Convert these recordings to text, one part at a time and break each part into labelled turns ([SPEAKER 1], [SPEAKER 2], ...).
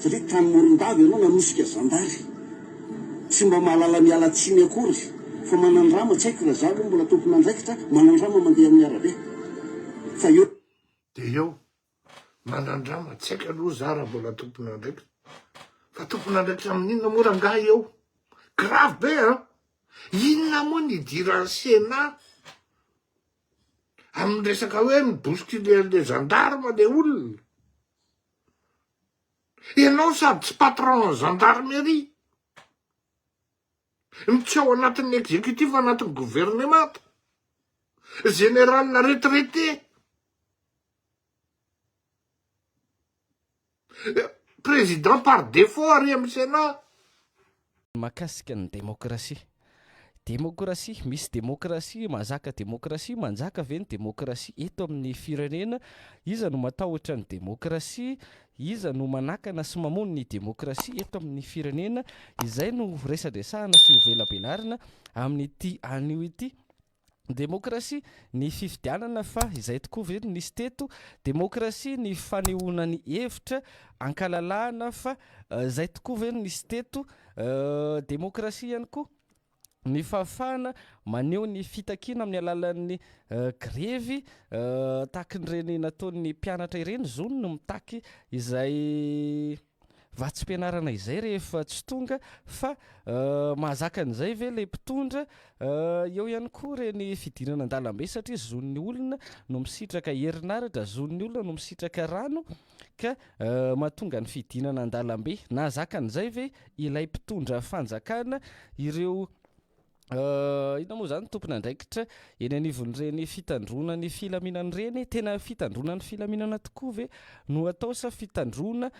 [SPEAKER 1] Satria tany Morondava ianao nanosika zandary. Tsy mba mahalala miala tsiny akory fa manandrama, tsy haiko raha za aloha mbola tompon'andraikitra, manandrama mandeha amin'ny arabe. Fa eo.
[SPEAKER 2] Dia eo, manandrama, tsy haiko aloha za raha mbola tompon'andraikitra. Fa tompon'andraikitra amin'inona moa rangahy eo? Grave be an! Inona moa ny idiran'ny Sénat amin'ny resaka hoe mi-bousculer an'le gendarme le olona? Ianao sady tsy patron gendarmerie, no tsy ao anatin'ny executif anatin'ny gouvernemanta, général retraité, président par défaut ary amin'ny sénat.
[SPEAKER 3] Mahakasika ny demokrasia. Demokrasia, misy demokrasia, mahazaka demokrasia, manjaka ve ny demokrasia eto amin'ny firenena? Iza no matahotra ny demokrasia? Iza no manakana sy mamono ny demokrasia eto amin'ny firenena? Izay no resadresahana sy hovelabelarina amin'ity anio ity. Demokrasia ny fifidianana fa izay tokoa ve no nisy teto? Demokrasia ny fanehoana ny hevitra ankalalahana fa izay tokoa ve no nisy teto? Demokrasia ihany koa ny fahafahana maneho ny fitakiana amin'ny alalan'ny grevy tahaka ireny nataon'ny mpianatra ireny, zony no mitaky izay vatsim-pianarana izay rehefa tsy tonga fa mahazaka an'izay ve ilay mpitondra? Eo ihany koa ireny fidirana an-dalambe satria zon'ny olona no misitraka herinaratra, zon'ny olona no misitraka rano ka mahatonga ny fidinana an-dalambe. Nahazaka an'izay ve ilay mpitondra fanjakana? Ireo Inona moa izany tompon'andraikitra eny anivon'ireny fitandroana ny filaminana ireny? Tena fitandroana ny filaminana tokoa ve no atao sa fitandroana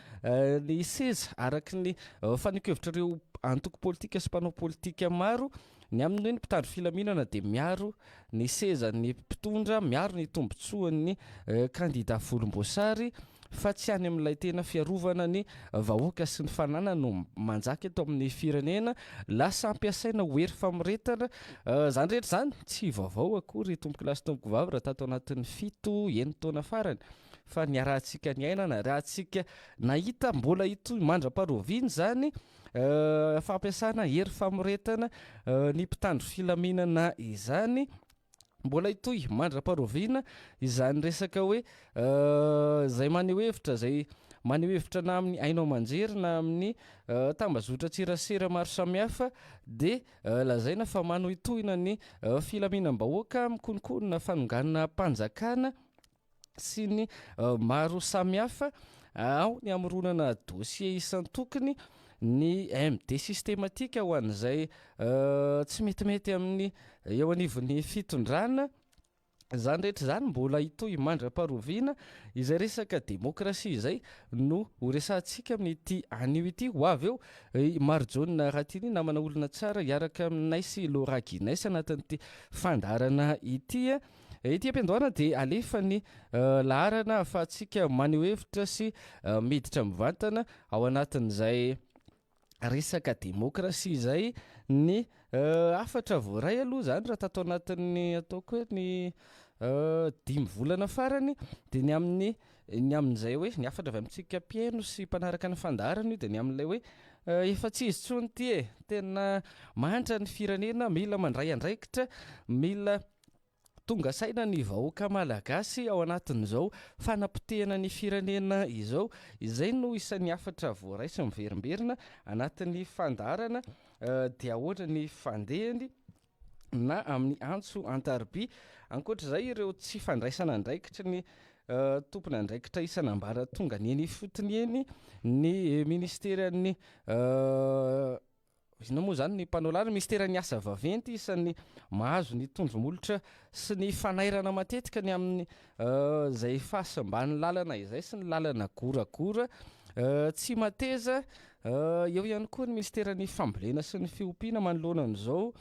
[SPEAKER 3] ny seza araka ny fanehoan-kevitr'ireo antoko politika sy mpanao politika maro ny amin'ny hoe ny mpitandro filaminana dia miaro ny sezan'ny mpitondra, miaro ny tombontsoan'ny kandida volomboasary fa tsy any amin'ilay tena fiarovana ny vahoaka sy ny fananany no manjaka eto amin'ny firenena, lasa ampiasaina ho hery famoretana. Izany rehetra izany tsy vaovao akory tompokolahy sy tompokovavy raha tato anatin'ny fito, enin-taona farany fa niarahantsika niaina, niarahantsika nahita, mbola hitohy mandra-paharoviana izany fampiasana hery famoretana ny mpitandro filaminana izany. Mbola hitohy mandra-paharoviana izany resaka hoe izay maneho hevitra, izay maneho hevitra na amin'ny haino aman-jery na amin'ny tambazotran-tserasera maro samihafa dia lazaina fa manohitohina ny filaminam-bahoaka, mikononkonona fanonganam-panjakana sy ny maro samihafa. Ao ny hamoronana dossier isan-tokony, ny MD systématique ho an'izay tsy metimety amin'ny eo anivon'ny fitondrana. Izany rehetra izany mbola hitohy mandra-paharoviana. Izay resaka demokrasia izay no ho resahantsika amin'ity anio ity. Ho avy eo i Marijaona Ratini, namana olona tsara, hiaraka aminay sy Laura Guinness anatin'ity fandaharana ity. Ety am-piandohana dia alefa ny laharana ahafahantsika maneho hevitra sy miditra mivantana ao anatin'izay resaka demokrasia izay. Ny hafatra voaray aloha izany raha tato anatin'ny ataoko hoe ny dimy volana farany dia ny amin'ny ny amin'izay hoe ny hafatra avy amintsika mpihaino sy mpanaraka ny fandaharana io dia ny amin'ilay hoe efa tsy izy intsony ity e, tena mahantra ny firenena, mila mandray andraikitra, mila Tonga saina ny vahoaka malagasy ao anatin'izao fanapotehana ny firenena izao. Izay no isan'ny hafatra voaray sy miverimberina anatin'ny fandaharana dia ahoana ny fandehany na amin'ny antso an-tariby. Ankoatra izay ireo tsy fandraisana andraikitry ny tompon'andraikitra isan'ambaratongany eny ifotony eny, ny ministeran'ny Inona moa izany ny mpanao lalana? Minisiteran'ny asa vaventy isan'ny mahazo ny tondro-molotra sy ny fanairana matetika ny amin'ny izay fahasimban'ny lalana izay sy ny lalana goragora tsy mateza. Eo ihany koa ny minisiteran'ny fambolena sy ny fiompiana manoloana an'izao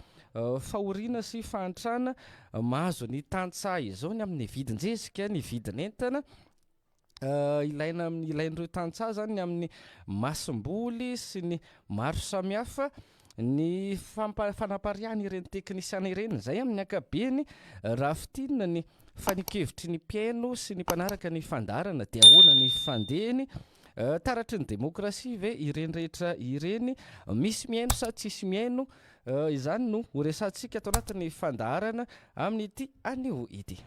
[SPEAKER 3] fahoriana sy fahantrana mahazo ny tantsaha izao ny amin'ny vidin-jezika, ny vidin'entana. Ilaina amin'ny ilain'ireo tantsaha izany ny amin'ny masomboly sy ny maro samihafa ny fampa- fanapariahana ireny teknisiana ireny izay amin'ny ankapobeny raha fintinina ny fanehoan-kevitry ny mpihaino sy ny mpanaraka ny fandaharana dia ahoana ny fandehany. Taratry ny demokrasia ve ireny rehetra ireny? Misy mihaino sa tsisy mihaino? Izany no horesahantsika ato anatin'ny fandaharana amin'ity anio ity.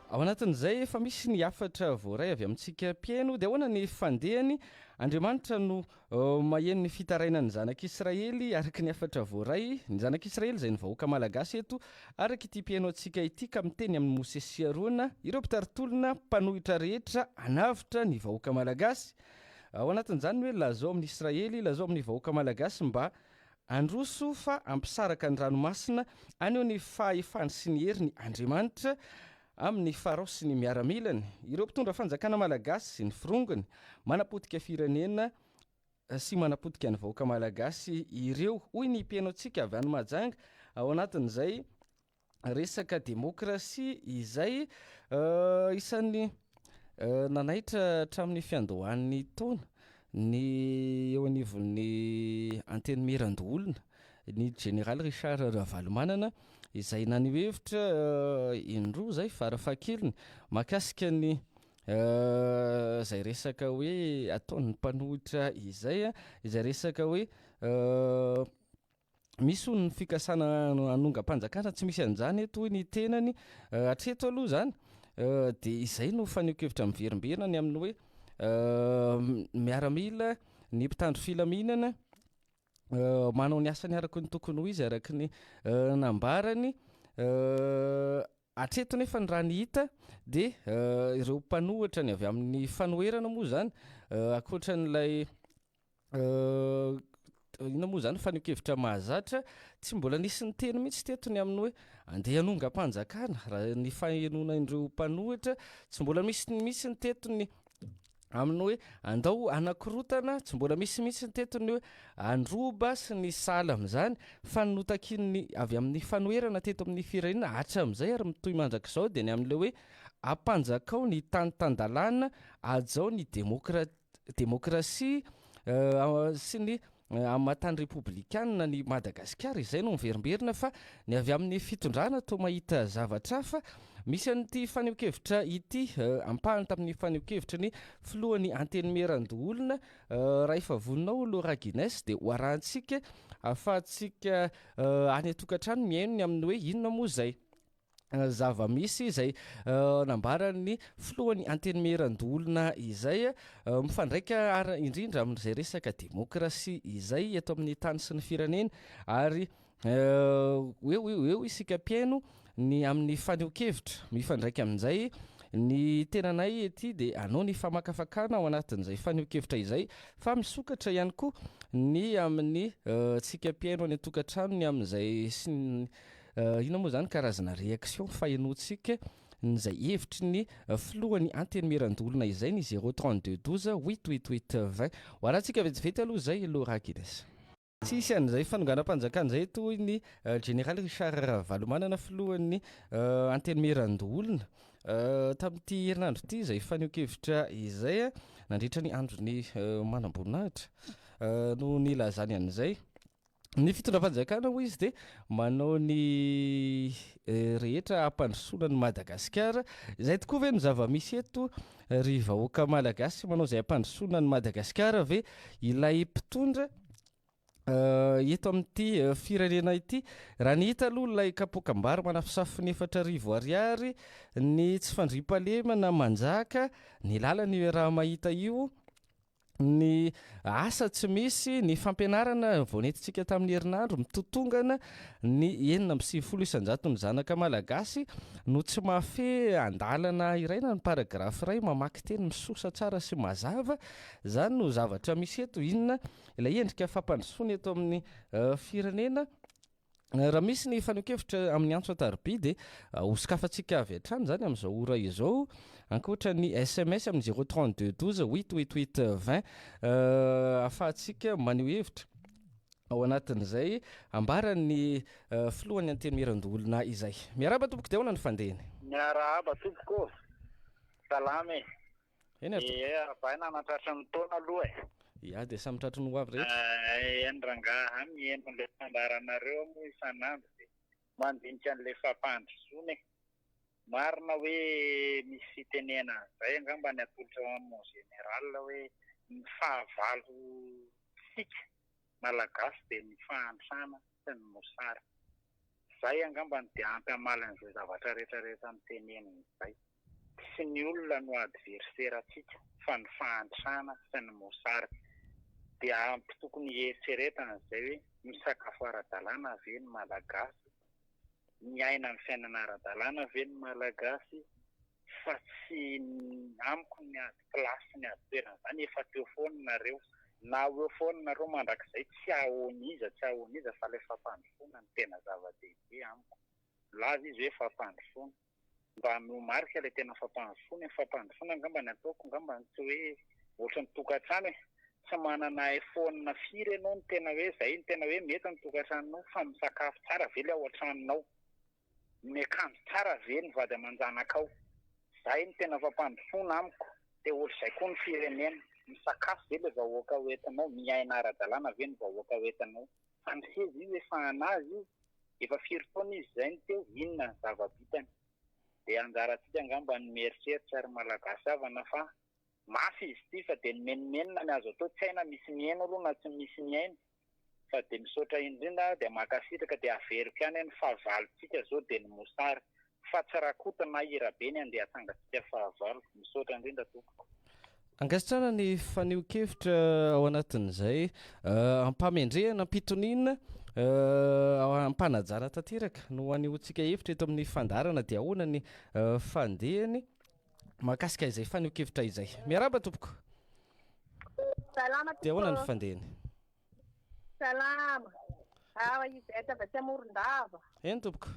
[SPEAKER 3] Ao anatin'izay efa misy ny hafatra voaray avy amintsika mpihaino dia ahoana ny fandehany? Andriamanitra no maheno ny fitarainan'ny zanak'Israely araka ny hafatra voaray. Ny zanak'Israely izay ny vahoaka malagasy eto araka ity mpihaino antsika ity ka miteny amin'i Mosesy sy Arona ireo mpitari-tolona mpanohitra rehetra hanavotra ny vahoaka malagasy. Ao anatin'izany ny hoe lazao amin'ny Israely, lazao amin'ny vahoaka malagasy mba Handroso fa hampisaraka ny ranomasina haneho ny fahefany sy ny heriny Andriamanitra amin'ny Farao sy ny miaramilany. Ireo mpitondra fanjakana malagasy sy ny forongony manapotika firenena sy manapotika ny vahoaka malagasy ireo, hoy ny mpihaino antsika avy any Mahajanga ao anatin'izay resaka demokrasia izay isan'ny nanaitra hatramin'ny fiandohan'ny taona ny eo anivon'ny Antenimierandoholona, ny Jeneraly Richard Ravalomanana izay naneho hevitra indroa izay farafahakeliny mahakasika ny izay resaka hoe ataon'ny mpanohitra izay, izay resaka hoe Misy hono ny fikasana hanongam-panjakana, tsy misy an'izany eto hoy ny tenany. Hatreto aloha izany dia izay no fanehoan-kevitra miverimberina ny amin'ny hoe miaramila, ny mpitandro filaminana manao ny asany araka ny tokony ho izy araka ny nambarany. Hatreto nefa ny raha ny hita dia ireo mpanohitra ny avy amin'ny fanoherana moa izany ankoatran'ilay Inona moa izany fanehoan-kevitra mahazatra, tsy mbola nisy niteny mihitsy teto ny amin'ny hoe andeha hanongam-panjakana, raha ny fahenoana ireo mpanohitra, tsy mbola misy mihitsy ny teto ny amin'ny hoe andao hanakorotana, tsy mbola misy mihitsy ny teto ny hoe handroba sy ny sahala amin'izany, fa ny notakian'ny avy amin'ny fanoherana teto amin'ny firenena hatramin'izay ary mitohy mandrakizao dia ny amin'ilay hoe ampanjakao ny tany tan-dalàna, hajao ny demokra-. demokrasia sy ny amin'ny maha tany repoblikanina an'i Madagasikara, izay no miverimberina fa ny avy amin'ny fitondrana toa mahita zavatra hafa. Misy an'ity fanehoan-kevitra ity, ampahany tamin'ny fanehoan-kevitry ny filohan'ny Antenimierandoholona, raha efa vonona ao Laura Guinness dia ho arahantsika ahafahantsika any an-tokantrano mihaino ny amin'ny hoe inona moa izay zava-misy izay nambaran'ny filohan'ny Antenimierandoholona izay mifandraika ary indrindra amin'izay resaka demokrasia izay eto amin'ny tany sy ny firenena ary eo eo eo isika mpihaino ny amin'ny fanehoan-kevitra mifandraika amin'izay ny tenanay ety dia hanao ny famakafakana ao anatin'izay fanehoan-kevitra izay fa misokatra ihany koa ny amin'ny tsika mpihaino any an-tokantrano ny amin'izay sy ny Inona moa izany karazana réaction fahenoantsika n'izay hevitry ny filohan'ny antenimierandoholona izay ny zéro 32 12 huit huit huit 20. Ho arahantsika vetivety aloha izay Laura Guinness. Tsy hisy an'izay fanonganam-panjakana izay eto hoy ny Jeneraly Richard Ravalomanana filohan'ny antenimierandoholona tamin'ity herinandro ity izay fanehoan-kevitra izay nandritra ny andron'ny manamboninahitra no nilazany an'izay. Ny fitondram-panjakana hoy izy dia manao ny rehetra hampandrosoana an'i Madagasikara. Izay tokoa ve no zava-misy eto ry vahoaka malagasy? Manao izay hampandrosoana an'i Madagasikara ve ilay mpitondra eto amin'ity firenena ity? Raha ny hita aloha ilay kapoakam-bary manafosafo ny 4000 ariary, ny tsy fandriampahalemana manjaka, ny lalana io iaraha-mahita io, ny asa tsy misy, ny fampianarana vao nentintsika tamin'ny herinandro mitotongana, ny 96 isan-jaton'ny zanaka malagasy no tsy mahafehy andalana iray na ny paragraphe iray mamaky teny misosa tsara sy mazava, izany no zavatra misy eto, inona ilay endrika fampandrosoana eto amin'ny firenena? Raha misy ny fanehoan-kevitra amin'ny antso an-tariby dia hosokafantsika avy hatrany izany amin'izao ora izao, ankoatra ny sms amin'ny zéro 32 12 huit huit huit 20 ahafahantsika maneho hevitra ao anatin'izay ambaran'ny filohan'ny Antenimierandoholona izay. Miarahaba tompoko dia ahoana ny fandehany?
[SPEAKER 4] Miarahaba tompoko ô! Salama e.
[SPEAKER 3] Eny ary tompoko.
[SPEAKER 4] Ie, arahabaina hanatratry ny taona aloha e.
[SPEAKER 3] Ia, dia samy tratry ny ho avy rehetra.
[SPEAKER 4] Eny rangaha, aho miheno an'ilay fandaharanareo aho moa isan'andro dia mandinika an'ilay fampandrosoana e. Marina hoe misy fitenena an'izay angamba ny atolotra ho an'i mon général hoe ny fahavalontsika Malagasy dia ny fahantrana sy ny mosary. Izay angamba no dia ampy hamaly an'izay zavatra rehetra rehetra noteneniny izay. Tsy ny olona no adversaire antsika fa ny fahantrana sy ny mosary. Dia ampy tokony hieritreretana izay hoe misakafo ara-dalàna ve ny Malagasy? Miaina ny fiainana ara-dalàna ve ny Malagasy? Fa tsy amiko ny ady place sy ny ady toerana izany efa teo foana nareo. Na ho eo foana nareo mandrakizay tsy ahoan'iza tsy ahoan'iza fa ilay fampandrosoana no tena zava-dehibe amiko. Milaza izy hoe fampandrosoana. Mba omeo marika ilay tena fampandrosoana e. Fampandrosoana angamba ny ataoko angamba tsy hoe ohatran'ny tokantrano e. Tsy manana iPhone firy ianao no tena hoe zay no tena hoe mety ny tokantranonao fa misakafo tsara ve ilay ao an-tranonao? Miakanjo tsara ve ny vady aman-janakao? Zay no tena fampandrosoana amiko. Dia ohatr'izay koa ny firenena. Misakafo ve ilay vahoaka hoentinao? Miaina ara-dalàna ve ny vahoaka hoentinao? Fa ny seza io efa an'azy io, efa firy taona izy izay no teo, inona ny zava-bitany? Dia anjarantsika angamba ny mieritreritra ry Malagasy havana fa mafy izy ity fa dia nimenomenona ny azo atao, tsy hay na misy mihaino aloha na tsy misy mihaino fa dia misaotra indrindra dia mankasitraka dia averiko ihany hoe ny fahavalontsika izao dia ny mosary fa tsy Rakoto na i Rabe ny andeha hatsangantsika fahavalo. Misaotra indrindra tompoko.
[SPEAKER 3] Ankasitrahana ny fanehoan-kevitra ao anatin'izay ampamendrehana, ampitoniana, ampanajana tanteraka no anehoantsika hevitra eto amin'ny fandaharana dia ahoana ny fandehany mahakasika izay fanehoan-kevitra izay. Miarahaba tompoko.
[SPEAKER 5] Salama
[SPEAKER 3] Dia ahoana ny
[SPEAKER 5] tompoko.
[SPEAKER 3] fandehany?
[SPEAKER 5] Salama. Awa Yvette avy aty Morondava.
[SPEAKER 3] Eny tompoko.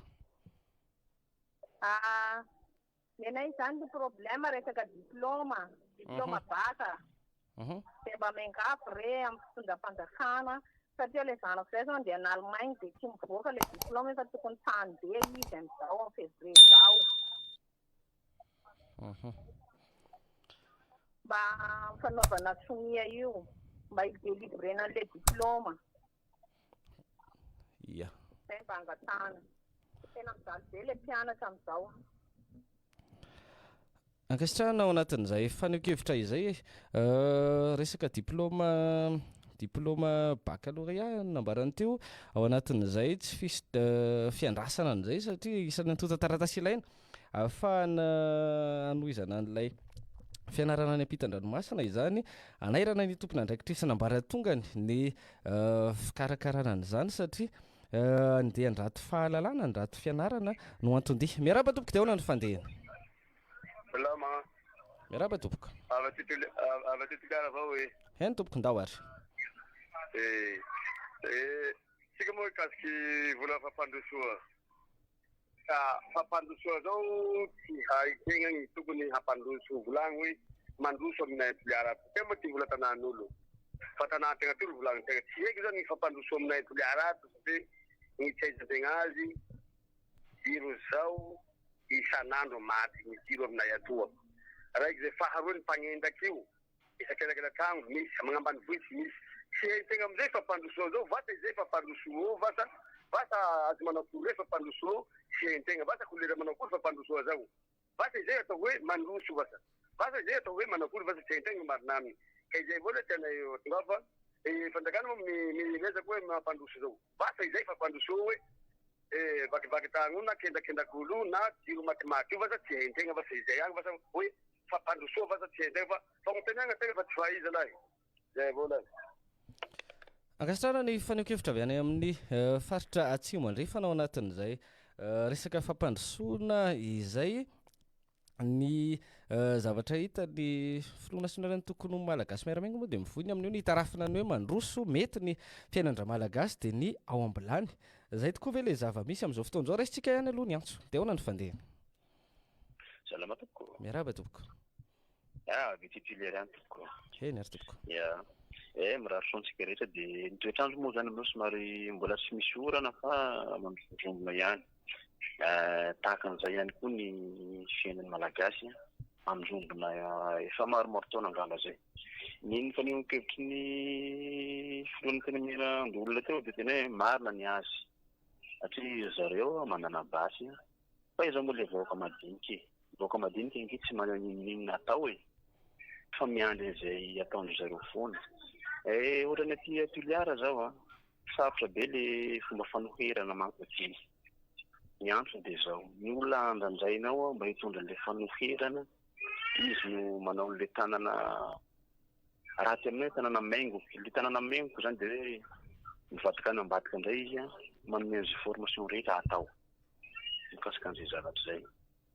[SPEAKER 5] Ah, Nenay izany ny problème resaka diplôme, diplôme bac. Dia mba miangavy re amin'ny fitondram-panjakana satria ilay zanako izay izao andeha any Allemagne dia tsy mivoaka ilay diplôme efa tokony tsy handeha izy amin'izao amin'ny février izao. Mba fanaovana sonia io mba hi-délivrer-na an'ilay diplôme.
[SPEAKER 3] Ia.
[SPEAKER 5] Zay mba angatahana. Tena mijaly be le mpianatra amizao.
[SPEAKER 3] Ankasitrahana ao anatin'izay fanehoan-kevitra izay e. Resaka diplaoma diplaoma baccalauréat no nambarany teo, ao anatin'izay tsy fis- fiandrasana an'izay satria isan'ny antontan-taratasy ilaina ahafahana hanohizana an'ilay fianarana any ampitan-dranomasina izany, hanairana ny tompon'andraikitra isan'ambaratongany ny fikarakarana an'izany satria andeha handrato fahalalana, handrato fianarana no anton-dia. Miarahaba tompoko dia ahoana ny fandehany?
[SPEAKER 6] Salama.
[SPEAKER 3] Miarahaba tompoko.
[SPEAKER 6] Avy aty Toli- avy aty Toliara avao e.
[SPEAKER 3] Eny tompoko, ndao ary.
[SPEAKER 6] Eh, eh, tsika moa hikasiky vola fampandrosoa. Ka fampandrosoa zao tsy hay tegna ny tokony hampandroso volagny hoe mandroso aminay Toliara ato. Teo moa ty vola tanàn'olo. Fa tanà tegna ty ro volagny tegna. Tsy haiko zany ny fampandrosoa aminay Toliara ato satria ny tsy ahaizan-tegna azy, jiro zao isan'andro maty ny jiro aminay atoa. Raiky zay. Faharoa ny mpagnendaky io. Isakelakela-tragno misy, magnambanivohitsy misy. Tsy hain-tegna amizay fampandrosoa zao, vasa izay fampandrosoa vasa, vasa azo manao couleur fampandrosoa, tsy hain-tegna, vasa couleur manao akory fampandrosoa zao, vasa izay atao hoe mandroso vasa, vasa izay atao hoe manao akory vasa tsy hain-tegna marina aminy. Ka izay avao le tianay tongava fa fanjakana moa miezaka hoe mampandroso zao, vasa izay fampandrosoa hoe Eh vakivaky tragno io na kendakendak'olo io na jiro matimaty io vasa tsy hain-tegna vasa izay agny vasa hoe fampandrosoa vasa tsy hain-tegna fa fagnonteneagna tegna fa tsy fahay zalahy. Zay avao lahy.
[SPEAKER 3] Ankasitrahana ny fanehoan-kevitra avy any amin'ny faritra Atsimo Andrefana ao anatin'izay resaka fampandrosoana izay. Ny zavatra hita, ny filoha nasionalin'ny tokony ho Malagasy miara-miainga moa dia mivoy ny amin'io ny hitarafina ny hoe mandroso mety ny fiainan-dRamalagasy dia ny ao am-bilany. Izay tokoa ve ilay zava-misy amin'izao fotoana izao? Raisintsika ihany aloha ny antso. Dia ahoana ny fandehany?
[SPEAKER 7] Salama tompoko.
[SPEAKER 3] Miarahaba tompoko.
[SPEAKER 7] Ah, avy aty Tuléar ihany tompoko.
[SPEAKER 3] Eny ary tompoko.
[SPEAKER 7] Ya. Eh, mirary soa antsika rehetra dia ny toetr'andro moa izany aloha somary mbola tsy misy orana fa mandrombondrombona ihany. Tahaka an'izay ihany koa ny fiainan'ny Malagasy. Anjombona efa maromaro taona angamba izay. Ny nifanehoan-kevitry ny filohan'ny Antenimierandoholona teo dia tena hoe marina ny azy satria ry zareo manana basy fa iza moa ilay vahoaka madinika e? Ny vahoaka madinika ange tsy manana n'inon'inona atao e! Fa miandry an'izay ataon-dry zareo foana. Eh, ohatran'ny aty Toliara izao an, sarotra be ilay fomba fanoherana manko aty. Ny antony dia izao, ny olona andrandrainao mba hitondra an'ilay fanoherana, izy no manao an'ilay tanana ratsy aminao, tanana maingoka. Ilay tanana maingoka izany dia hoe mivadika any ambadika indray izy manome an'izay formation rehetra atao mikasika an'izay zavatra izay.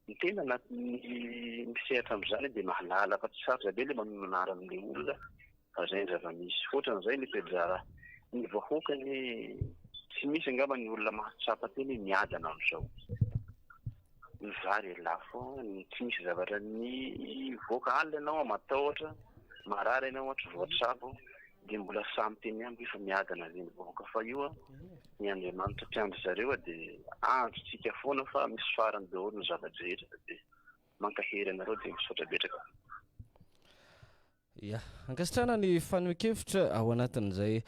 [SPEAKER 7] Ny tena anatin'ny misehatra amin'izany dia mahalala fa tsy sarotra be ilay manonona anaran'ilay olona fa izay ny zava-misy. Ohatran'izay ilay toe-draharaha. Ny vahoaka anie tsy misy angamba ny olona mahatsapa tena hoe miadana amin'izao. Ny vary lafo, ny tsy misy zavatra, ny hivoaka alina ianao matahotra, marary ianao tsy voatsabo. Dia mbola sahy miteny ihany ve fa miadana ve ny vahoaka fa io ny Andriamanitra mpiandry zareo dia andrintsika foana fa misy farany daholo ny zava-drehetra dia mankahery anareo dia misaotra betraka.
[SPEAKER 3] Ya, ankasitrahana ny fanehoan-kevitra ao anatin'izay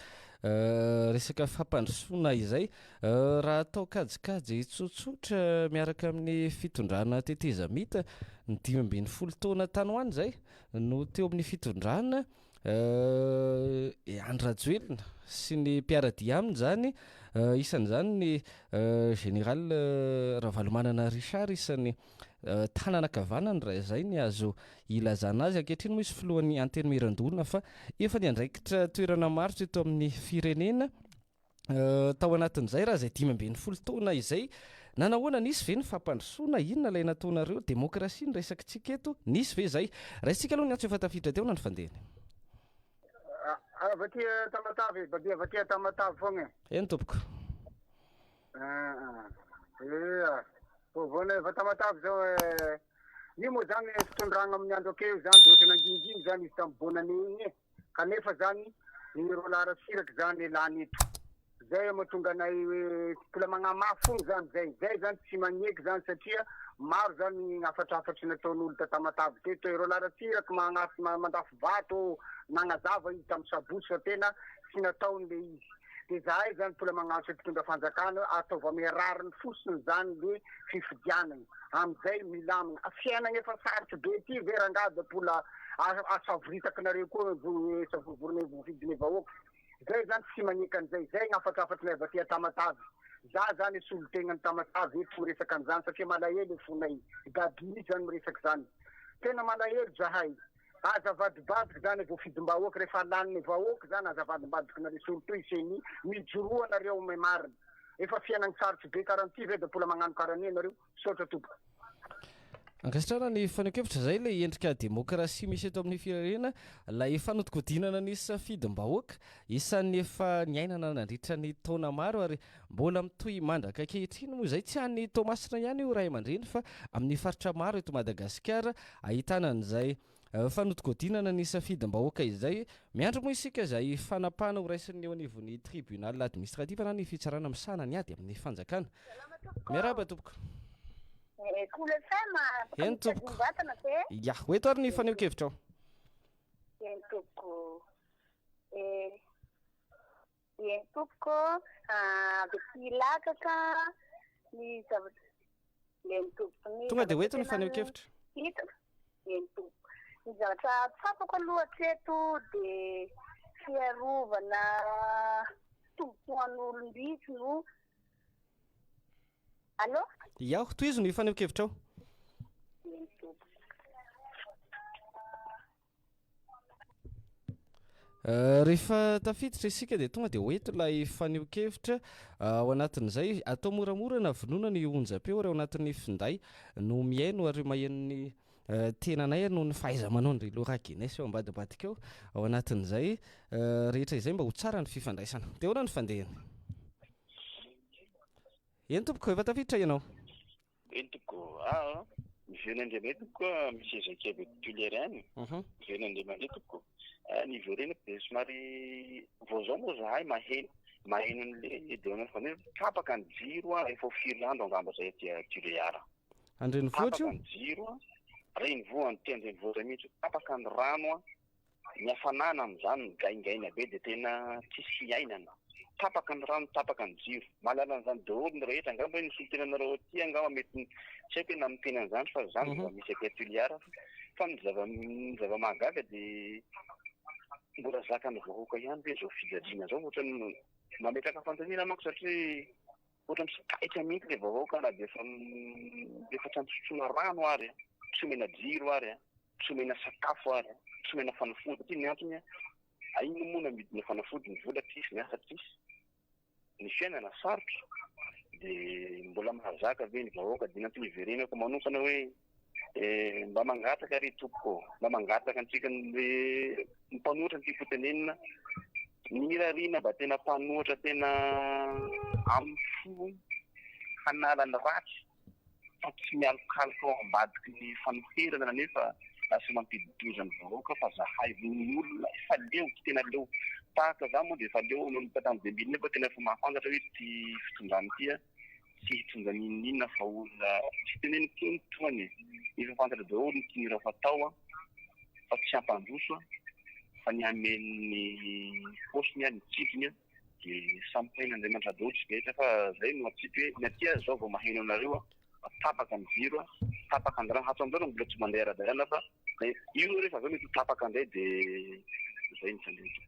[SPEAKER 3] resaka fampandrosoana izay. Raha atao kajikajy tsotsotra miaraka amin'ny fitondrana tetezamita, ny 15 taona tany ho any izay no teo amin'ny fitondrana, Andry Rajoelina sy ny mpiara-dia aminy izany, isan'izany ny Général Ravalomanana Richard, isan'ny tanana ankavanany raha izay ny azo ilazana azy. Ankehitriny moa izy filohan'ny Antenimierandoholona fa efa niandraikitra toerana maro teto amin'ny firenena. Tao anatin'izay raha izay 15 taona izay, nanahoana, nisy ve ny fampandrosoana, inona ilay nataonareo, demokrasia no resakitsika eto, nisy ve izay? Raisintsika aloha ny antso efa tafiditra teo na ny fandehany.
[SPEAKER 8] Avy aty Tamatave, Baby avy aty Tamatave foagna
[SPEAKER 3] e. Eny tompoko.
[SPEAKER 8] Ia, vaovaonay avy Tamatave zao e. Io moa zany fitondragna amin'ny andro akeo zany de ohatry nangingina zany izy tamin'ny bonne année igny e. Kanefa zany ny Roland Ratsiraka zany lany eto. Zay mahatonga anay hoe mbola magnamafy fogna zany zay. Zay zany tsy magneky zany satria maro zany ny hafatrafatry nataon'olo ta Tamatave teto hoe Roland Ratsiraka magnafy mandafo vato nagnazava izy tamin'ny sabotsy fa tena tsy nataony le izy. De zahay zany mbola magnantso mpitondra fanjakana hoe ataovy ame rariny fosiny zany le fifidianana. Amizay milamina. Fiainagna efa sarotry be ty ve rangaha de mbola asavoritakinareo koa savorovorogne voafidine vahoaka. Zay zany tsy magneky anizay. Zay gny hafatrafatrinay avy aty Tamatave. Za zany solotegnany Tamatave eto miresaka anizany satria malahelo e fonay. Gaby mihitsy zany miresaky zany. Tena malahelo zahay. Aza avadibadiky zany voafidim-bahoaka. Rehefa lanin'ny vahoaka zany aza avadibadikinareo surtout i ceni. Mijoroa nareo amy marina. Efa fiainagny sarotry be karan'ity ve de mbola magnano karan'io nareo? Misaotra tompoko.
[SPEAKER 3] Ankasitrahana ny fanehoan-kevitra, izay ilay endrika demokrasia misy eto amin'ny firenena, ilay fanodikodinana ny safidim-bahoaka, isan'ny efa niainana nandritra ny taona maro ary mbola mitohy mandraka ankehitriny moa izay, tsy any Toamasina ihany io ray aman-dreny fa amin'ny faritra maro eto Madagasikara ahitana an'izay Fanodikodinana ny safidim-bahoaka izay. Miandry moa isika izay fanapahana ho raisin'ny eo anivon'ny tribunal administratif na ny fitsarana misahana ny ady amin'ny fanjakana. Miarahaba tompoko.
[SPEAKER 5] Cool FM, afaka
[SPEAKER 3] Eny tompoko.
[SPEAKER 5] mitazom-batana ve?
[SPEAKER 3] Ya, ho eto ary ny fanehoan-kevitrao.
[SPEAKER 5] Eny tompoko. Eh, eny tompoko, avy aty Ilakaka ny zavatra Eny tompoko. Ny
[SPEAKER 3] Tonga dia ho
[SPEAKER 5] zavatra
[SPEAKER 3] eto ny
[SPEAKER 5] tena
[SPEAKER 3] fanehoan-kevitra.
[SPEAKER 5] hitako, eny tompoko. Ny zavatra tsapako aloha hatreto dia fiarovana tombontsoan'olom-bitsy no Allô?
[SPEAKER 3] Ia, tohizo ny fanehoan-kevitrao.
[SPEAKER 5] Eny tompoko.
[SPEAKER 3] Rehefa tafiditra isika dia tonga dia ho eto ilay fanehoan-kevitra ao anatin'izay. Atao moramora na vonoina ny onjam-peo ary ao anatin'ny finday no mihaino ary maheno ny tenanay noho ny fahaiza-manaon-dry Laura Guinness eo ambadimbadika eo ao anatin'izay rehetra izay mba ho tsara ny fifandraisana. Dia ahoana ny fandehany? Eny tompoko, efa tafiditra ianao.
[SPEAKER 7] Eny tompoko ah, miverina indray indray tompoko ah, misy Ezekiel de Tulérain, miverina indray mandeha tompoko. Ah, ny verenako dia somary vao zao moa zahay maheno maheno an'le Donald Trump hoe tapaka ny jiro ah, efa ho firy andro angamba zay aty Tuléar.
[SPEAKER 3] Andrenivohitra
[SPEAKER 7] Tapaka
[SPEAKER 3] io?
[SPEAKER 7] ny jiro ah. Renivohitra ny teny renivohitra mihitsy, tapaka ny rano an, ny hafanana amin'izany migaingaina be dia tena tsisy hiainana, tapaka ny rano, tapaka ny jiro, mahalala an'izany daholo ny rehetra, angamba hoe ny solontenanareo aty angamba mety tsy haiko hoe na miteny an'izany fa izany zava-misy aty Toliara fa ny zava ny zava-mahagaga dia mbola zakan'ny vahoaka ihany ve izao fijaliana izao, ohatran'ny mametraka fanontaniana manko satria Ohatran'ny tsy taitra mihitsy ilay vahoaka na dia efa efa tsy ampisotroina rano ary, tsy omena jiro ary, tsy omena sakafo ary, tsy omena fanafody satria ny antony inona moa no amidina fanafody, ny vola tsisy, ny asa tsisy, ny fiainana sarotra dia mbola mahazaka ve ny vahoaka dia ny antony iverenako manokana hoe Eh, mba mangataka re tompoko ô, mba mangataka antsika ny mpanohitra ny tiako hotenenina, ny irariana mba tena mpanohitra tena amin'ny fo hanala ny ratsy fa tsy mialokaloka ao ambadiky ny fanoherana nefa lasa mampidi-doza ny vahoaka fa zahay ny olona efa leo, tena leo, tahaka za moa dia efa leo nanomboka tamin'ny 2000 nefa tena efa mahafantatra hoe ity fitondrana ity tsy hitondra n'inon'inona fa olona tsy teneniko koa ny tohany e! Efa fantatra daholo ny tian'ireo hafa atao an, fa tsy hampandroso an, fa ny hameno ny paosiny an, ny kibony an, dia samy tahin'Andriamanitra daholo isika rehetra fa zay no atsipy hoe ny aty aza zao vao maheno anareo an, fa tapaka ny jiro an, tapaka ny rano, hatramin'izao mbola tsy mandeha ara-dalàna fa io rehefa avy eo mety ho tapaka indray dia zay ny fandrindrana.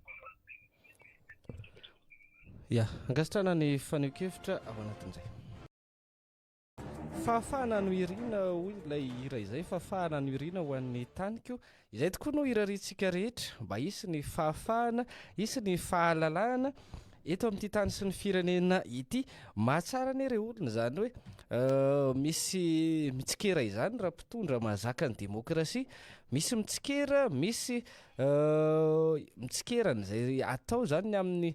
[SPEAKER 3] Ya, ankasitrahana ny fanehoan-kevitra ao anatin'izay. Fahafahana no irina hoy ilay hira izay, fahafahana no irina ho an'ny taniko. Izay tokoa no irariantsika rehetra, mba hisy ny fahafahana, hisy ny fahalalahana eto amin'ity tany sy ny firenena ity. Mahatsara anie re olona izany hoe misy mitsikera izany raha mpitondra mahazaka ny demokrasia. Misy mitsikera, misy Mitsikera an'izay atao izany ny amin'ny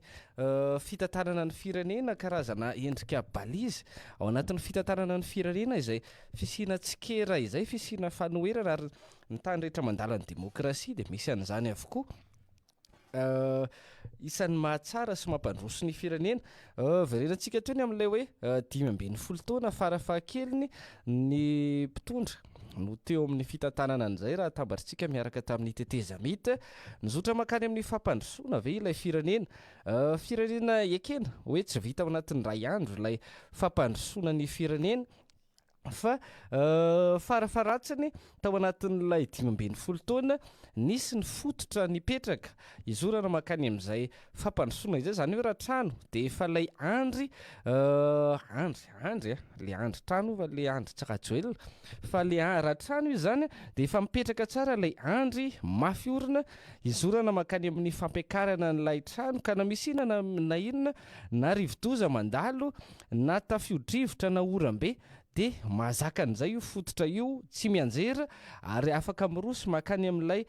[SPEAKER 3] fitantanana ny firenena, karazana endrika balise ao anatin'ny fitantanana ny firenena izay fisiana tsikera izay, fisiana fanoherana ary ny tany rehetra mandala ny demokrasia dia misy an'izany avokoa. Isan'ny mahatsara sy mampandroso ny firenena. Verenantsika teo ny amin'ilay hoe 15 taona farafahakeliny ny mpitondra no teo amin'ny fitantanana an'izay raha atambatritsika miaraka tamin'ny tetezamita. Nizotra mankany amin'ny fampandrosoana ve ilay firenena? Firenena ekena hoe tsy vita ao anatin'ny iray andro ilay fampandrosoana ny firenena fa farafaharatsiny tao anatin'ilay 15 taona nisy ny fototra nipetraka hizorana mankany amin'izay fampandrosoana izay, izany hoe raha trano dia efa ilay andry andry andry a, le andry trano fa le andry tsy Rajoelina fa le raha trano izy izany dia efa mipetraka tsara ilay andry mafy orina hizorana mankany amin'ny fampiakarana an'ilay trano ka na misy inona na inona na rivodoza mandalo na tafio-drivotra na oram-be dia mahazaka an'izay io fototra io, tsy mianjera ary afaka miroso mankany amin'ilay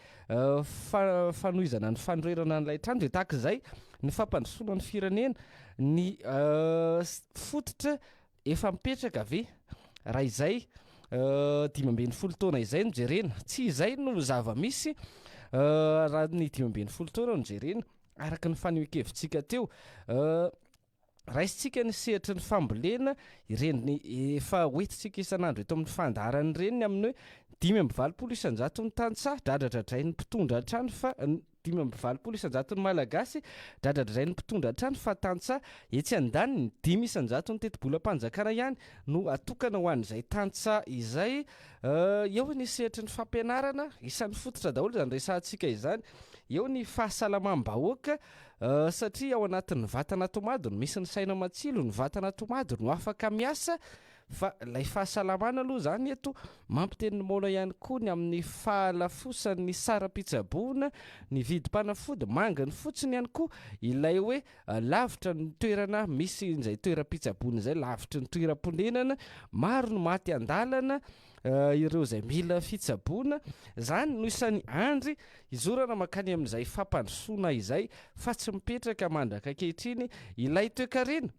[SPEAKER 3] fanohizana ny fanorenana an'ilay trano dia tahaka izay ny fampandrosoana ny firenena, ny fototra efa mipetraka ve raha izay 15 taona izay no jerena, tsy izay no zava-misy raha ny 15 taona no jerena araka ny fanehoan-kevitsika teo. Raisintsika ny sehatry ny fambolena, ireny efa hoentintsika isan'andro eto amin'ny fandaharana ireny ny amin'ny hoe 85 isan-jaton'ny tantsaha dradradradrain'ny mpitondra hatrany fa 85 isan-jaton'ny Malagasy dradradrain'ny mpitondra hatrany fa tantsaha. Etsy andaniny, 5 isan-jaton'ny tetibolam-panjakana ihany no atokana ho an'izay tantsaha izay. Eo ny sehatry ny fampianarana, isan'ny fototra daholo izany resahantsika izany. Eo ny fahasalamam-bahoaka. Satria ao anatin'ny vatana tomady no misy ny saina matsilo, ny vatana tomady no afaka miasa, fa ilay fahasalamana aloha izany eto mampiteny ny moana ihany koa ny amin'ny fahalafosan'ny saram-pitsaboana, ny vidim-panafody, manginy fotsiny ihany koa ilay hoe lavitra ny toerana misy izay toeram-pitsaboana izay, lavitry ny toeram-ponenana, maro ny maty an-dalana, ireo izay mila fitsaboana, izany no isan'ny andry hizorana mankany amin'izay fampandrosoana izay fa tsy mipetraka mandraka ankehitriny ilay toekarena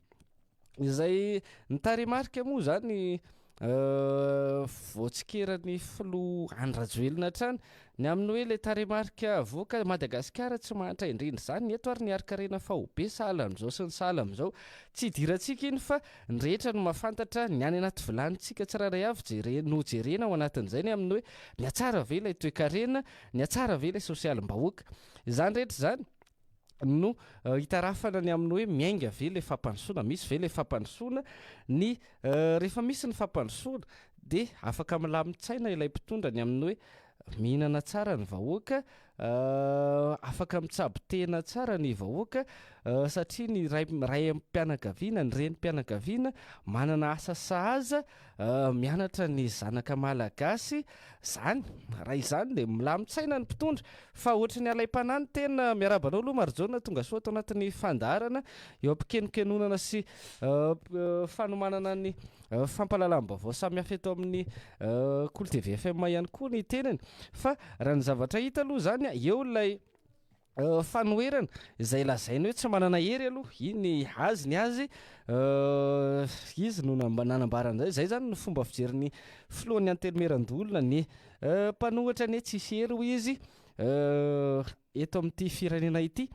[SPEAKER 3] izay ny tarehimarika moa izany. Voatsikeran'ny filoha Andry Rajoelina hatrany ny amin'ny hoe ilay tarehimarika avoaka Madagasikara tsy mahantra indrindra izany eto ary ny harin-karena faobe sahala amin'izao sy ny sahala amin'izao. Tsy idirantsika iny fa ny rehetra no mahafantatra ny any anaty vilanintsika tsirairay avy jere no jerena ao anatin'izay ny amin'ny hoe nihatsara ve ilay toekarena, nihatsara ve ilay sosialim-bahoaka. Izany rehetra izany no hitarafana ny amin'ny hoe miainga ve ilay fampandrosoana, misy ve ilay fampandrosoana, ny rehefa misy ny fampandrosoana dia afaka milamin-tsaina ilay mpitondra ny amin'ny hoe mihinana tsara ny vahoaka, afaka mitsabo tena tsara ny vahoaka satria ny ray raim-pianakaviana, ny renim-pianakaviana manana asa sahaza mianatra ny zanaka malagasy zany, raha izany dia milamin-tsaina ny mpitondra fa ohatry ny alaim-panahy ny tena, miarahaba anao aloha Marijaona tonga soa ato anatin'ny fandaharana eo am-pikenonkenonana sy fanomanana ny fampahalalam-baovao samihafa eto amin'ny Kolo TV FM ihany koa ny tenany fa raha ny zavatra hita aloha izany eo ilay Fanoherana izay lazainy hoe tsy manana hery aloha, iny azy ny azy, izy no nanambara an'izay, izay izany no fomba fijerin'ny filohan'ny Antenimierandoholona, ny mpanohitra anie tsisy hery hoy izy eto amin'ity firenena ity.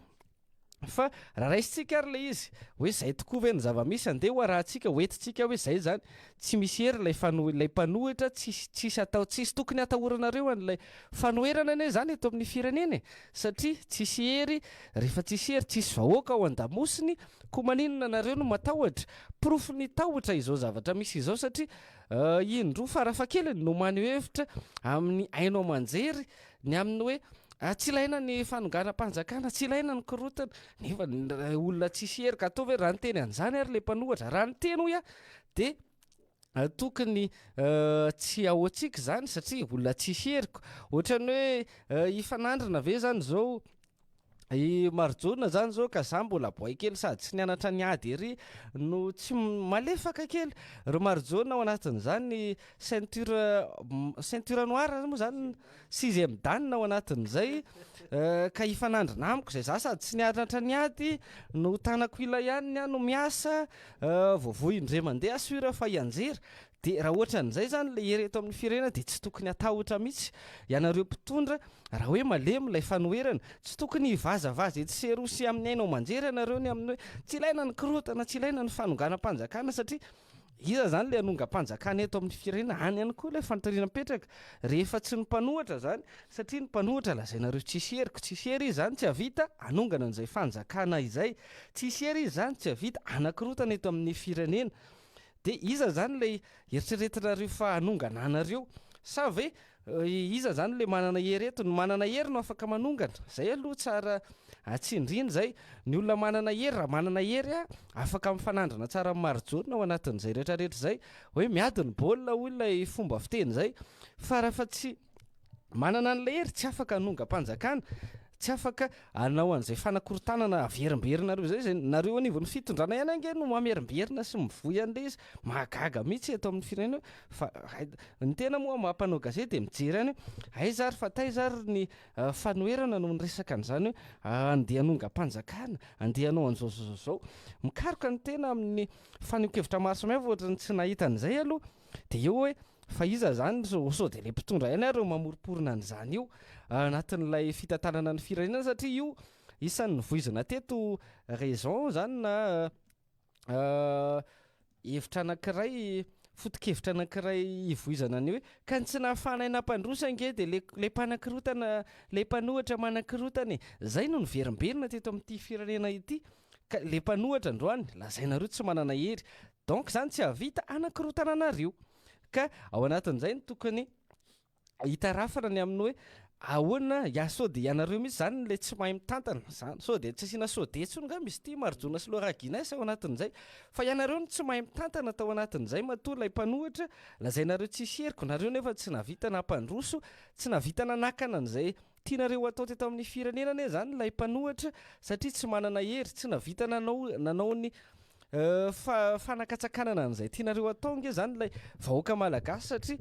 [SPEAKER 3] Fa raha raisintsika ary ilay izy hoe izay tokoa ve ny zava-misy, andeha ho arahantsika, ho entintsika hoe izay izany, Tsy misy hery ilay fano ilay mpanohitra tsisy tsisy atao tsisy tokony atahoranareo an'ilay fanoherana anie zany eto amin'ny firenena e! Satria tsisy hery rehefa tsisy hery tsisy vahoaka ao an-damosiny koa maninona nareo no matahotra? Porofon'ny tahotra izao zavatra misy izao satria indroa farafahakeliny no maneho hevitra amin'ny haino aman-jery ny amin'ny hoe tsy ilaina ny fanonganam-panjakana tsy ilaina ny korontana nefa olona tsisy hery ka atao ve raha niteny an'izany ary ilay mpanohatra raha niteny hoy aho Dia tokony tsy ahoantsika izany satria olona tsisy heriko. Ohatran'ny hoe hifanandrina ve izany izao i Marijaona izany izao ka za mbola boay kely sady tsy nianatra niady ery no tsy malefaka kely ry Marijaona ao anatin'izany ceinture ceinture noire moa izany sixième dan ao anatin'izay ka hifanandrina amiko izay za sady tsy nianatra niady no tanako ila ihany ny ahy no miasa Voavoa indray mandeha sûr fa hianjera, dia raha ohatran'izay izany ilay hery eto amin'ny firenena dia tsy tokony hatahotra mihitsy ianareo mpitondra raha hoe malemy ilay fanoherana, tsy tokony hivazavaza etsy sy eroa sy amin'ny haino aman-jery ianareo ny amin'ny hoe tsy ilaina ny korontana, tsy ilaina ny fanonganam-panjakana satria Iza zany le hanongam-panjakana eto amin'ny firenena? Any ihany koa ilay fanontaniana mipetraka. Rehefa tsy ny mpanohatra zany, satria ny mpanohatra lazainareo tsisy heriko, tsisy hery izy zany tsy havita hanongana an'izay fanjakana izay. Tsisy hery izy zany tsy havita hanakorotana eto amin'ny firenena. Dia iza zany ilay eritreretinareo fa hanongana anareo? Sa ve Iza zany le manana hery eto? Ny manana hery no afaka manongana. Zay aloha tsara tsindrina zay. Ny olona manana hery, raha manana hery aho, afaka mifanandrina tsara amin'i Marijaona ao anatin'izay rehetra rehetra izay. Hoe miady ny baolina hoy ilay fomba fiteny izay. Fa raha tsy manana an'ilay hery, tsy afaka hanongam-panjakana. Tsy afaka hanao an'izay fanakorontanana averimberinareo izay, izay nareo anivon'ny fitondrana ihany ange no mamerimberina sy mivoy an'ilay izy. Mahagaga mihitsy eto amin'ny firenena hoe fa ny tena moa maha mpanao gazety dia mijery ihany hoe aiza ary fa taiza ary ny fanoherana no niresaka an'izany hoe andeha hanongam-panjakana, andeha hanao an'izao izao izao. Mikaroka ny tena amin'ny fanehoan-kevitra maro samihafa ohatran'ny tsy nahita an'izay aloha. Dia eo hoe fa iza izany sao dia ilay mpitondra ihany ary no mamoromporona an'izany io anatin'ilay fitantanana ny firenena satria io isan'ny novoizina teto raison izany na hevitra anankiray foto-kevitra anankiray hivoizana ny hoe ka ny tsy nahafahanay nampandroso ange dia le le mpanakorotana le mpanohitra manakorotana e! Izay no niverimberina teto amin'ity firenena ity ka le mpanohitra androany lazainareo tsy manana hery Donc zany tsy hahavita hanakorotana anareo. Ka ao anatin'izay no tokony hitarafana ny amin'ny hoe ahoana ya sao dia ianareo mihitsy zany ilay tsy mahay mitantana zany sao dia tsy asiana sao dia intsony ngamba izy ity Marijaona sy Laura Guinness ao anatin'izay fa ianareo no tsy mahay mitantana tao anatin'izay matoa ilay mpanohitra lazainareo tsisy heriko nareo nefa tsy nahavita nampandroso tsy nahavita nanakana an'izay Tianareo atao teto amin'ny firenena anie zany ilay mpanohitra satria tsy manana hery, tsy navita nanao nanao ny fa fanakatsakanana an'izay tianareo atao nge zany ilay vahoaka malagasy satria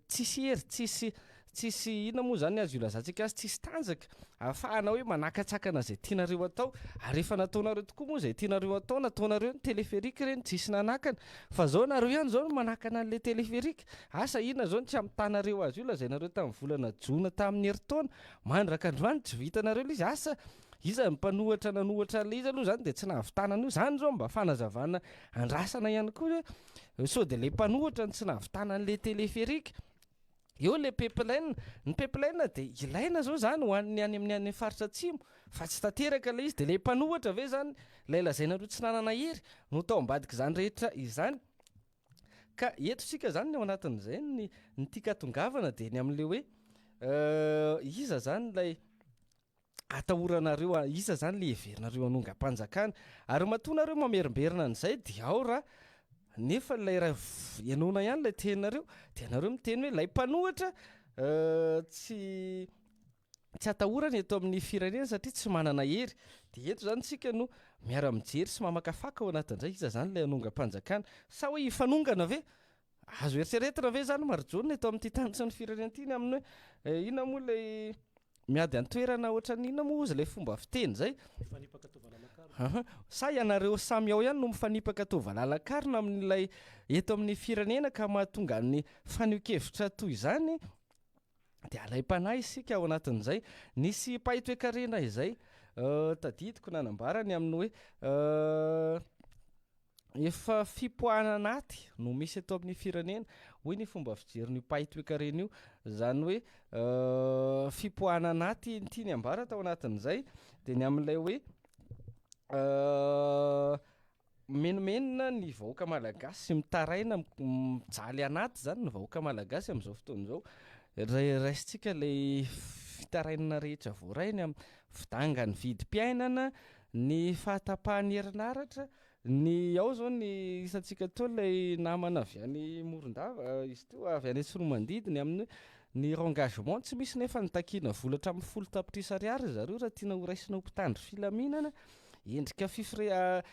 [SPEAKER 3] tsisy hery, tsisy. Tsisy inona moa izany azo ilazantsika azy, tsisy tanjaka ahafahana hoe manakatsakana izay tianareo atao, ary efa nataonareo tokoa moa izay tianareo atao, nataonareo ny téléphérique ireny, tsisy nanakana, fa izao nareo ihany izao no manakana an'ilay téléphérique, asa inona izao no tsy hamitanareo azy io, lazainareo tamin'ny volana jona tamin'ny herintaona, mandraka androany tsy vitanareo ilay izy, asa iza ny mpanohatra nanohatra an'ilay izy aloha izany dia tsy nahavitana an'io, izany izao mba fanazavana andrasana ihany koa hoe sao dia ilay mpanohatra no tsy nahavitana an'ilay téléphérique. Eo ilay pipeline, ny pipeline dia ilaina zao zany ho an'ny any amin'ny any faritra atsimo fa tsy tanteraka ilay izy, dia ilay mpanohatra ve zany ilay lazainareo tsy nanana hery no tao ambadik'izany rehetra izany? Ka eto isika zany ny ao anatin'izay ny ny tian-katongavana dia ny amin'ilay hoe iza zany ilay atahoranareo a, iza zany le heverinareo hanongam-panjakana? Ary matoa nareo mamerimberina an'izay dia ao raha nefa ilay raha henoina ihany ilay teninareo dia nareo miteny hoe ilay mpanohitra tsy tsy atahorana eto amin'ny firenena satria tsy manana hery. Dia eto zany tsika no miara-mijery sy mamakafaka ao anatin'izay iza zany ilay hanongam-panjakana? Sa hoe hifanongana ve? Azo eritreretina ve izany Marijaona eto amin'ity tany sy ny firenena ity ny amin'ny hoe inona moa ilay miady an-toerana ohatran'ny inona moa hozy ilay fomba fiteny izay?
[SPEAKER 9] Mifanipaka toa valala-karona.
[SPEAKER 3] Aha. Sa ianareo samy ao ihany no mifanipaka toa valala-karona amin'ilay eto amin'ny firenena ka mahatonga ny fanehoan-kevitra toy izany? Dia alaim-panahy isika ao anatin'izay. Nisy mpahay toekarena izay tadidiko nanambara ny amin'ny hoe Efa fipoahana anaty no misy eto amin'ny firenena, hoy ny fomba fijerin'io mpahay toekarena io. Izany hoe fipoahana anaty ny tiany ambara tao anatin'izay dia ny amin'ilay hoe mimenomenona ny vahoaka malagasy, mitaraina, mijaly anaty izany ny vahoaka malagasy amin'izao fotoana izao. Raha raisintsika ilay fitarainana rehetra voaray ny amin'ny fidangan'ny vidim-piainana, Ny fahatapahan'ny herinaratra, ny ao zao ny hitantsika teo ilay namana avy any Morondava, izy teo avy any Tsiroamandidy ny amin'ny hoe ny rengagement tsy misy nefa nitakiana vola hatramin'ny 10 tapitrisa ariary ry zareo raha tiana ho raisina ho mpitandro filaminana, endrika fifre-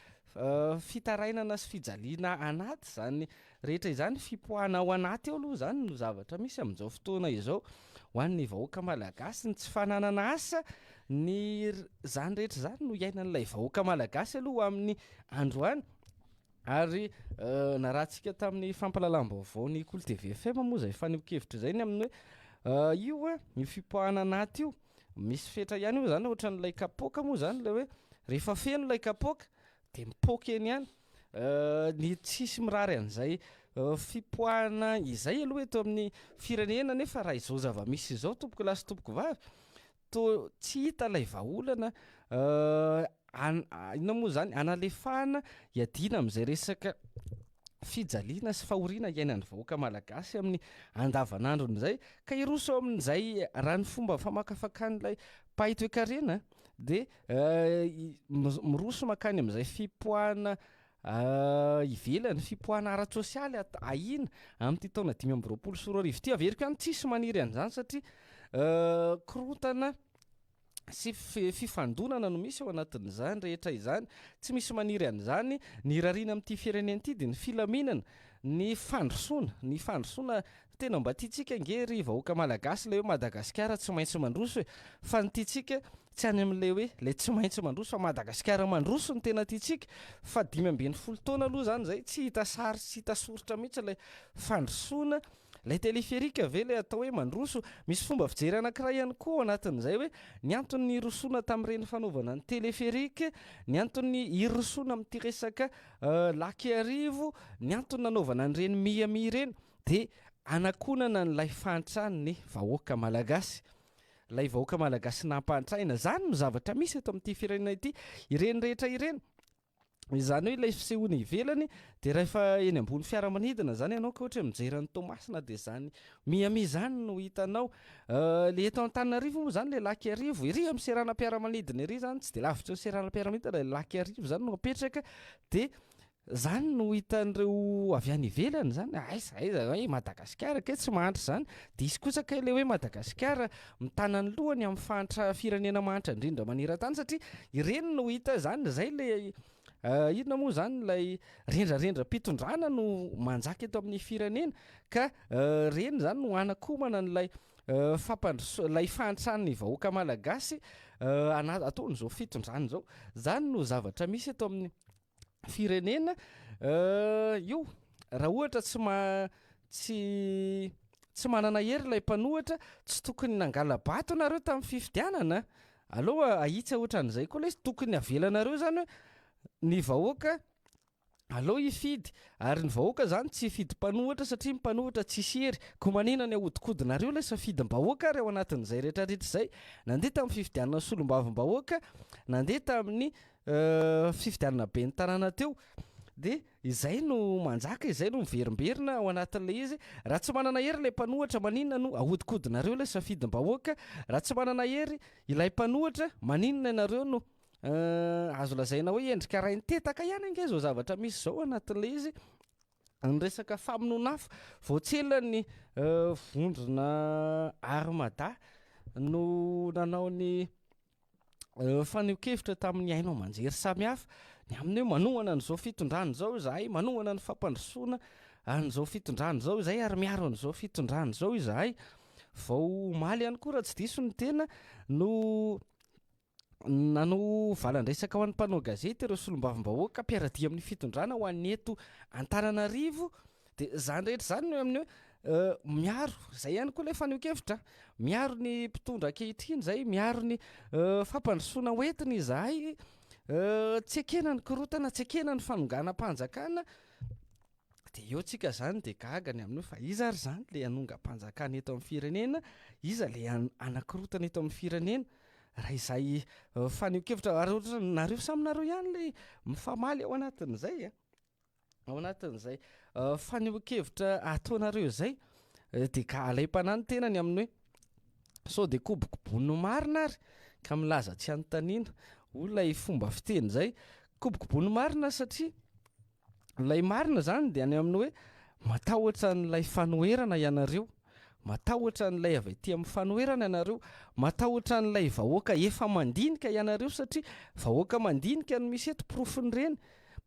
[SPEAKER 3] fitarainana sy fijaliana anaty izany rehetra izany, fipoahana ao anaty ao aloha izany no zavatra misy amin'izao fotoana izao ho an'ny vahoaka malagasy, ny tsy fananana asa, ny izany rehetra izany no iainan'ilay vahoaka malagasy aloha amin'ny androany. Ary narahantsika tamin'ny fampahalalam-baovao ny Kolo TV FM moa izay fanehoan-kevitra izay ny amin'ny hoe io a, io fipoahana anaty io, misy fetra ihany io izany, ohatran'ilay kapoaka moa izany ilay hoe rehefa feno ilay kapoaka dia mipoaka eny ihany. Ny tsisy mirary an'izay fipoahana izay aloha eto amin'ny firenena nefa raha izao zava-misy izao tompoko lahy sy tompoko vavy toa tsy hita ilay vahaolana inona moa izany analefahana hiadiana amin'izay resaka fijaliana sy fahoriana iainan'ny vahoaka malagasy amin'ny andavanandrony izay ka hiroso amin'izay raha ny fomba famakafakan'ilay mpahay toekarena dia miroso mankany amin'izay fipoahana ivelany, fipoahana ara-tsosialy ahiana amin'ity taona 2025 ity. Averiko ihany, tsisy maniry an'izany satria korontana sy fifandonana no misy ao anatin'izany rehetra izany. Tsy misy maniry an'izany. Ny irariana amin'ity firenena ity dia ny filaminana, ny fandrosoana, ny fandrosoana Tena mba tiantsika ange ry vahoaka malagasy ilay hoe Madagasikara tsy maintsy mandroso e! Fa ny tiantsika tsy any amin'ilay hoe ilay tsy maintsy mandroso fa Madagasikara mandroso no tena tiantsika fa 15 taona aloha izany izay tsy hita sary sy hita soritra mihitsy ilay fandrosoana ilay téléphérique ve ilay atao hoe mandroso? Misy fomba fijery anankiray ihany koa ao anatin'izay hoe ny antony nirosoana tamin'ireny fanaovana ny téléphérique, ny antony hirosoana amin'ity resaka Lac Iarivo, ny antony nanaovana an'ireny Miami ireny Dia anakonana an'ilay fahantran'ny vahoaka malagasy. Ilay vahoaka malagasy nampahantraina. Izany no zavatra misy eto amin'ity firenena ity. Ireny rehetra ireny, izany hoe ilay fisehoana ivelany, dia rehefa eny ambony fiaramanidina izany ianao ka ohatra hoe mijery an'i Toamasina dia izany Miami izany no hitanao. Ilay eto Antananarivo moa izany, ilay Lac Iarivo, ery amin'ny seranam-piaramanidina ery izany, tsy dia lavitry ny seranam-piaramanidina, ilay Lac Iarivo izany no apetraka, dia Zany no hitan'ireo avy any ivelany zany, aiza aiza hoe Madagasikara kay tsy mahantra zany, diso kosa kay le hoe Madagasikara mitana ny lohany amin'ny fahantra firenena mahantra indrindra maneran-tany satria ireny no hita zany, zay le inona moa zany ilay rendrarendram-pitondrana no manjaka eto amin'ny firenena ka ireny zany no hanakomana an'ilay. fampandrosoana, ilay fahantran'ny vahoaka malagasy ana- ataon'izao fitondrana izao. Izany no zavatra misy eto amin'ny firenena io. Raha ohatra tsy ma- tsy tsy manana hery ilay mpanohitra, tsy tokony nangala-bato nareo tamin'ny fifidianana. Aleo ahitsy ohatran'izay koa ilay izy, tokony avelanareo izany hoe ny vahoaka Aleo hifidy, ary ny vahoaka zany tsy hifidy mpanohitra satria ny mpanohitra tsisy hery, koa manina ny ahodikodinareo ilay safidim-bahoaka ary ao anatin'izay rehetra rehetra izay, nandeha tamin'ny fifidianana solombavambahoaka, nandeha tamin'ny fifidianana ben'ny tanàna teo, dia izay no manjaka, izay no miverimberina ao anatin'ilay izy, raha tsy manana hery ilay mpanohitra maninona no ahodikodinareo ilay safidim-bahoaka, raha tsy manana hery ilay mpanohitra maninona ianareo no Azo lazaina hoe endrika rain-tetaka ihany ange izao zavatra misy izao anatin'ilay izy. Ny resaka famonoana afo, vao tsy ela ny vondrona Armada no nanao ny fanehoan-kevitra tamin'ny haino aman-jery samihafa ny amin'ny hoe manohana an'izao fitondrana izao izahay, manohana ny fampandrosoana an'izao fitondrana izao izahay ary miaro an'izao fitondrana izao izahay. Vao omaly ihany koa raha tsy diso ny tena no Nanao valan-dresaka ho an'ny mpanao gazety ireo solombavambahoaka mpiara-dia amin'ny fitondrana ho an'ny eto Antananarivo. Dia izany rehetra izany no amin'ny hoe miaro, izay ihany koa ilay fanehoan-kevitra, miaro ny mpitondra ankehitriny izay, miaro ny fampandrosoana hoentiny izahay, tsy ekena ny korontana, tsy ekena ny fanonganam-panjakana. Dia eo tsika zany dia gaga ny amin'ny hoe fa iza ary zany le hanongam-panjakana eto amin'ny firenena, iza le hanakorotana eto amin'ny firenena? Raha izay fanehoan-kevitra ary ohatra nareo samy nareo ihany le mifamaly ao anatin'izay a, ao anatin'izay fanehoan-kevitra ataonareo izay dia ka alaim-panahy ny tenany amin'ny hoe sao dia kobokobonin'ny marina ary ka milaza tsy anontaniana, hoy ilay fomba fiteny izay, kobokobonin'ny marina satria Ilay marina izany dia any amin'ny hoe matahotra an'ilay fanoherana ianareo, matahotra an'ilay avy aty amin'ny fanoherana ianareo, matahotra an'ilay vahoaka efa mandinika ianareo satria vahoaka mandinika no misy eto, porofon'ireny,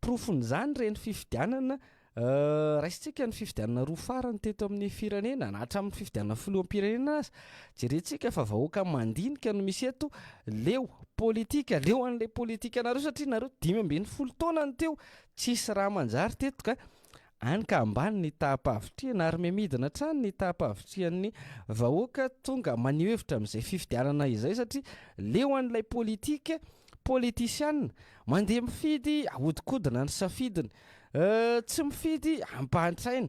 [SPEAKER 3] porofon'izany ireny fifidianana Raisintsika ny fifidianana roa farany teto amin'ny firenena, na hatramin'ny fifidianana filoham-pirenena aza. Jerentsika fa vahoaka mandinika no misy eto, leo politika, leo an'ilay politikanareo satria nareo 15 taona no teo, tsisy raha manjary teto ka. Any ka ambany ny taham-pahavitrihana ary mihamidina hatrany ny taham-pahavitrihan'ny vahoaka tonga maneho hevitra amin'izay fifidianana izay satria leo an'ilay politika, politisiana, mandeha mifidy ahodikodina ny safidiny. Tsy mifidy ampahantraina.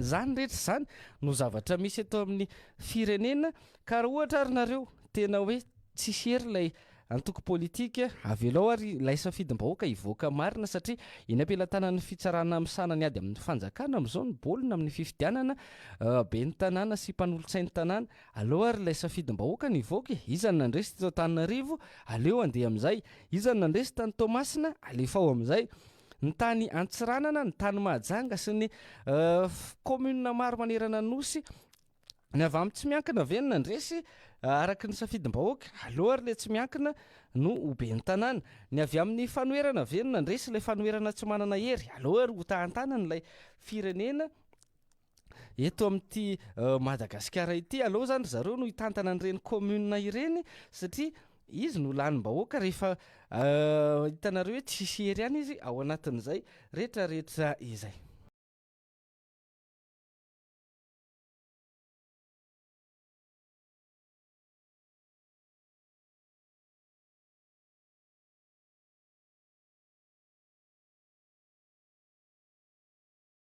[SPEAKER 3] Izany rehetra izany no zavatra misy eto amin'ny firenena ka raha ohatra ary nareo tena hoe tsisy hery ilay antoko politika, avelao ary ilay safidim-bahoaka hivoaka marina satria eny am-pelatanan'ny fitsarana misahana ny ady amin'ny fanjakana amin'izao ny baolina amin'ny fifidianana ben'ny tanàna sy mpanolotsain'ny tanàna. Aleo ary ilay safidim-bahoaka no hivoaka e! Iza no nandresy teto Antananarivo? Aleo handeha amin'izay. Iza no nandresy tany Toamasina? Alefao amin'izay. Ny tany Antsiranana, ny tany Mahajanga sy ny commune maro manerana ny Nosy. Ny avy amin'ny tsy miankina ve no nandresy araka ny safidim-bahoaka? Aleo ary ilay tsy miankina no ho ben'ny tanàna. Ny avy amin'ny fanoherana ve no nandresy ilay fanoherana tsy manana hery? Aleo ary ho tahantanana ilay firenena. Eto amin'ity Madagasikara ity aleo zany ry zareo no hitantana an'ireny commune ireny satria izy no lanim-bahoaka rehefa hitanareo hoe tsisy hery ihany izy ao anatin'izay rehetrarehetra izay.